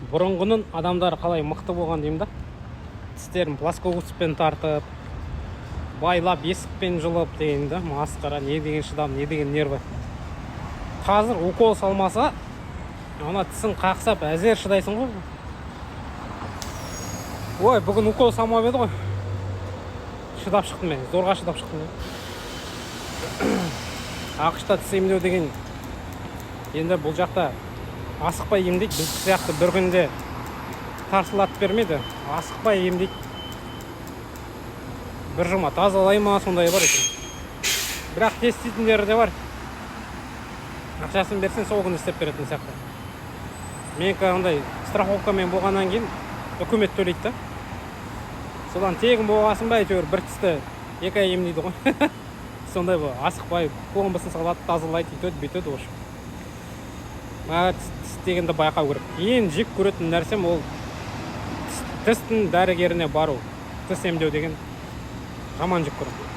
Бұрынғының адамдары қалай мықты болған деймін да. Тістерін плоскогубцпен тартып, байлап, есікпен жұлып деген да. Масқара, не деген шыдам, не деген нерві! Қазір укол салмаса, ана тісің қақсап, әзер шыдайсың ғой. Ой, бүгін укол салмап еді ғой, шыдап шықтым мен, зорға шыдап шықтым мен. АҚШ-та тіс емдеу деген енді бұл жақта асықпай емдейді. Біз сияқты бір күнде тарсылатып бермейді, асықпай емдейді. Бір жұма тазалай ма, сондай бар екен. Бірақ тез істейтіндері де бар, ақшасын берсең, сол күні істеп беретін сияқты. Менікі андай страховкамен болғаннан кейін үкімет төлейді да, содан тегін болғасын ба, әйтеуір бір тісті 2 ай емдейді ғой. Сондай бұл, асықпай пломбасын салады, тазалайды, өйтеді, бүйтеді. В общем, маған тіс дегенді байқау керек. Ең жек көретін нәрсем ол тістің дәрігеріне бару, тіс емдеу деген жаман жек көремін.